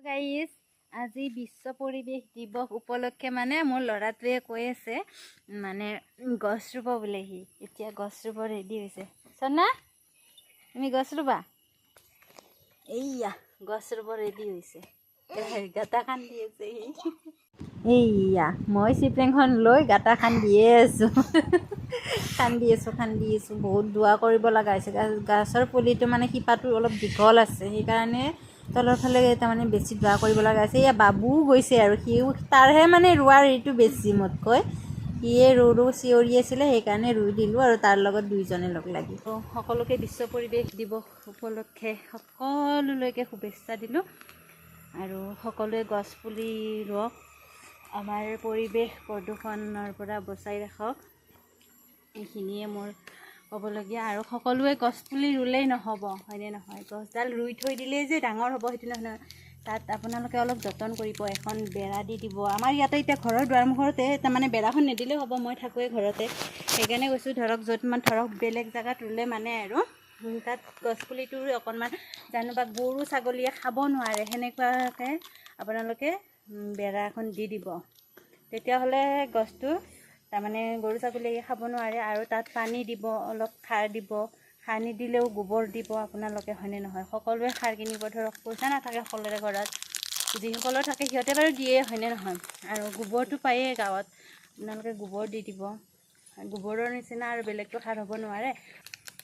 Guys, আজি বিশ্ব পৰিৱেশ দিৱস উপলক্ষে মানে মোৰ ল'ৰাটোৱে কৈ আছে মানে গছ ৰুব বোলে। সি এতিয়া গছ ৰুব ৰেডি হৈছে। চনা, তুমি গছ ৰুবা? এইয়া গছ ৰুব ৰেডি হৈছে, গাঁতা খান্দি আছে সি। এইয়া মই চিপলেংখন লৈ গাঁতা খান্দিয়ে আছোঁ, খান্দি আছোঁ, খান্দি আছোঁ। বহুত দোৱা কৰিব লগা হৈছে। গাছৰ পুলিটো মানে শিপাটো অলপ দীঘল আছে, সেইকাৰণে তলৰ ফালে তাৰমানে বেছি দোৱা কৰিব লগা হৈছে। এয়া বাবুও গৈছে আৰু সিও, তাৰহে মানে ৰোৱাৰ হেৰিটো বেছি মোতকৈ। সিয়ে ৰু ৰু চিঞৰি আছিলে, সেইকাৰণে ৰুই দিলোঁ আৰু তাৰ লগত দুইজনে লগ লাগি। সকলোকে বিশ্ব পৰিৱেশ দিৱস উপলক্ষে সকলোলৈকে শুভেচ্ছা দিলোঁ আৰু সকলোৱে গছ পুলি ৰোৱক, আমাৰ পৰিৱেশ প্ৰদূষণৰ পৰা বচাই ৰাখক। এইখিনিয়ে মোৰ ক'বলগীয়া। আৰু সকলোৱে গছ পুলি ৰুলেই নহ'ব, হয়নে নহয়? গছডাল ৰুই থৈ দিলেই যে ডাঙৰ হ'ব সেইটো নহয়, নহয়। তাত আপোনালোকে অলপ যতন কৰিব, এখন বেৰা দি দিব। আমাৰ ইয়াতে এতিয়া ঘৰৰ দুৱাৰমুখতে তাৰমানে বেৰাখন নিদিলেও হ'ব, মই থাকোঁৱেই ঘৰতে, সেইকাৰণে কৈছোঁ। ধৰক য'ত মানে ধৰক বেলেগ জেগাত ৰুলে মানে আৰু তাত গছ পুলিটো অকণমান জানো বা গৰু ছাগলীয়ে খাব নোৱাৰে, সেনেকুৱাকৈ আপোনালোকে বেৰা এখন দি দিব। তেতিয়াহ'লে গছটো তাৰমানে গৰু ছাগলীয়ে খাব নোৱাৰে। আৰু তাত পানী দিব, অলপ সাৰ দিব, সাৰ নিদিলেও গোবৰ দিব আপোনালোকে, হয়নে নহয়? সকলোৱে সাৰ কিনিব ধৰক পইচা নাথাকে সকলোৰে ঘৰত, যিসকলৰ থাকে সিহঁতে বাৰু দিয়ে, হয়নে নহয়? আৰু গোবৰটো পায়েই গাঁৱত, আপোনালোকে গোবৰ দি দিব। গোবৰৰ নিচিনা আৰু বেলেগটো সাৰ হ'ব নোৱাৰে।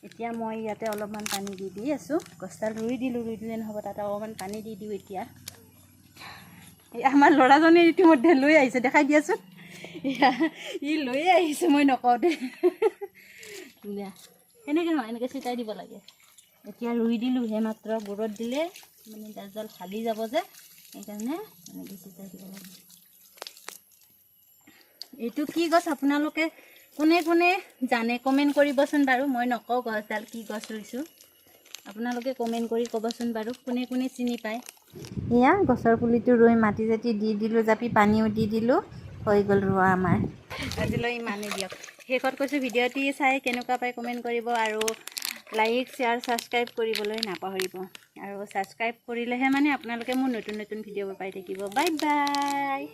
এতিয়া মই ইয়াতে অলপমান পানী দি দি আছোঁ। গছডাল ৰুই দিলোঁ, ৰুই দিলে নহ'ব, তাত অকণমান পানী দি দিওঁ এতিয়া। আমাৰ ল'ৰাজনে ইতিমধ্যে লৈ আহিছে, দেখাই দিয়াচোন। ই লৈয়ে আহিছে মই নকওঁতে। দিয়া, সেনেকৈ নহয়, এনেকৈ ছিটাই দিব লাগে। এতিয়া ৰুই দিলোঁহে মাত্ৰ, গোৰত দিলে মানে গাছডাল ফালি যাব যে, সেইকাৰণে এনেকৈ ছিটাই দিব লাগে। এইটো কি গছ আপোনালোকে কোনে কোনে জানে কমেণ্ট কৰিবচোন বাৰু। মই নকওঁ গছডাল কি গছ ৰুইছোঁ, আপোনালোকে কমেণ্ট কৰি ক'বচোন বাৰু কোনে কোনে চিনি পায়। এয়া গছৰ পুলিটো ৰুই মাটি চাটি দি দিলোঁ, জাপি পানীও দি দিলোঁ, হৈ গ'ল ৰোৱা আমাৰ। আজিলৈ ইমানেই দিয়ক। শেষত কৈছোঁ, ভিডিঅ'টি চাই কেনেকুৱা পায় কমেণ্ট কৰিব আৰু লাইক, শ্বেয়াৰ, ছাবস্ক্ৰাইব কৰিবলৈ নাপাহৰিব। আৰু ছাবস্ক্ৰাইব কৰিলেহে মানে আপোনালোকে মোৰ নতুন নতুন ভিডিঅ'বোৰ পাই থাকিব। Bye bye.